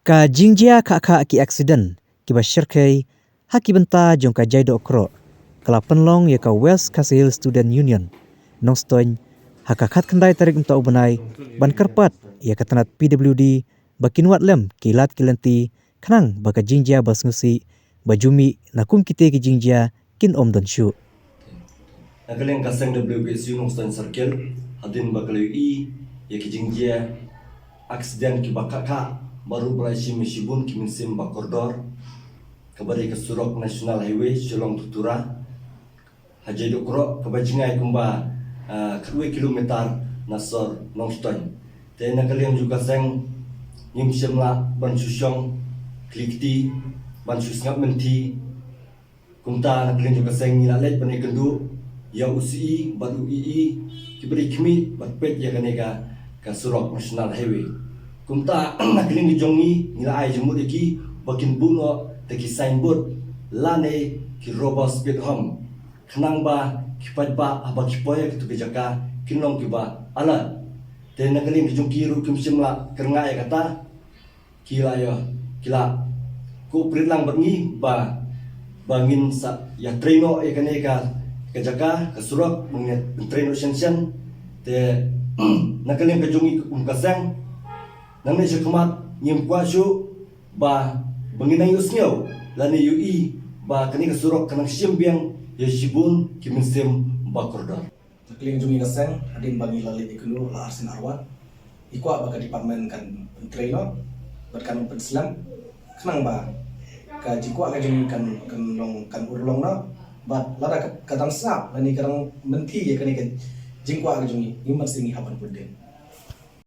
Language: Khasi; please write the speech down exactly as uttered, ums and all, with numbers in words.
Ka jingjia khah khah ki accident kiba shyrkhei ha ki bynta jong ka jaidoh kroh ka la pynlong ïa ka West Khasi Hills Student Union Nongstoiñ ha ka khatkhyndai tarik mynta u bnai ban kyrpad ïa ka tnat P W D ba kin wad lem ki lad ki lynti khnang ba ka jingjia ba sngewsih ba ju mih na kum kitei ki jingjia kin ym don shuh. Na ka liang ka seng W P S U Nongstoiñ Circle, hadien ba ka la ïohi ïa ki jingjia accident kiba khah khah baroh ba la shim ïa shibun ki mynsiem ba kordor, kaba dei ka surok National Highway Shillong to Tura, ha jaidoh kroh kaba jngai kumba khatwei kilometer na sor Nongstoiñ. Te na ka liang jong ka seng ngim shym lah ban shu shong khlieh kti, ban shu sngap mynthi. Kumta na ka liang jong ka seng ngi la leit ban ïakynduh ïa u C E bad u E E kiba dei khmih bad peit ïa kane ka, ka surok National Highway. Kumta na ka liang jong ngi ngi la ai jingmut ïa ki ba kin buh noh da ki signboard lane ki robust speed hump, khnang ba ki paidbah haba ki poi ha katu ka jaka kin long kiba alert. Te na ka liang jong ki ruh kim shym la kyrngah ïa kata, ki la ïa, ki la cooperate lang bad ngi ba, ba ngin sa ïatrei noh ïa kane ka, ka jaka, ka surok, ban ïa, ban trei noh shen shen. Te na ka liang ka jong ngi kum ka seng, nangne sha khmat ngim kwah shuh ba, ba ngin nang ïohsngew lane ïohi ba kane ka surok ka nang shim biang ïa shibun ki mynsiem ba kordor. Na ka liang jong ngi ka seng, hadien ba ngi la leit ïakynduh la arsien arwah, ngi kwah ba ka department kan pyntrei noh bad kan pynslem, khnang ba ka jingkwah ka jong ngi kan, kan long, kan urlong noh. Bad lada ka, ka dang sngap lane ka dang mynthi ïa kane ka jingkwah ka jong ngi, ngim mynsiem ngi hap ban pyndiang.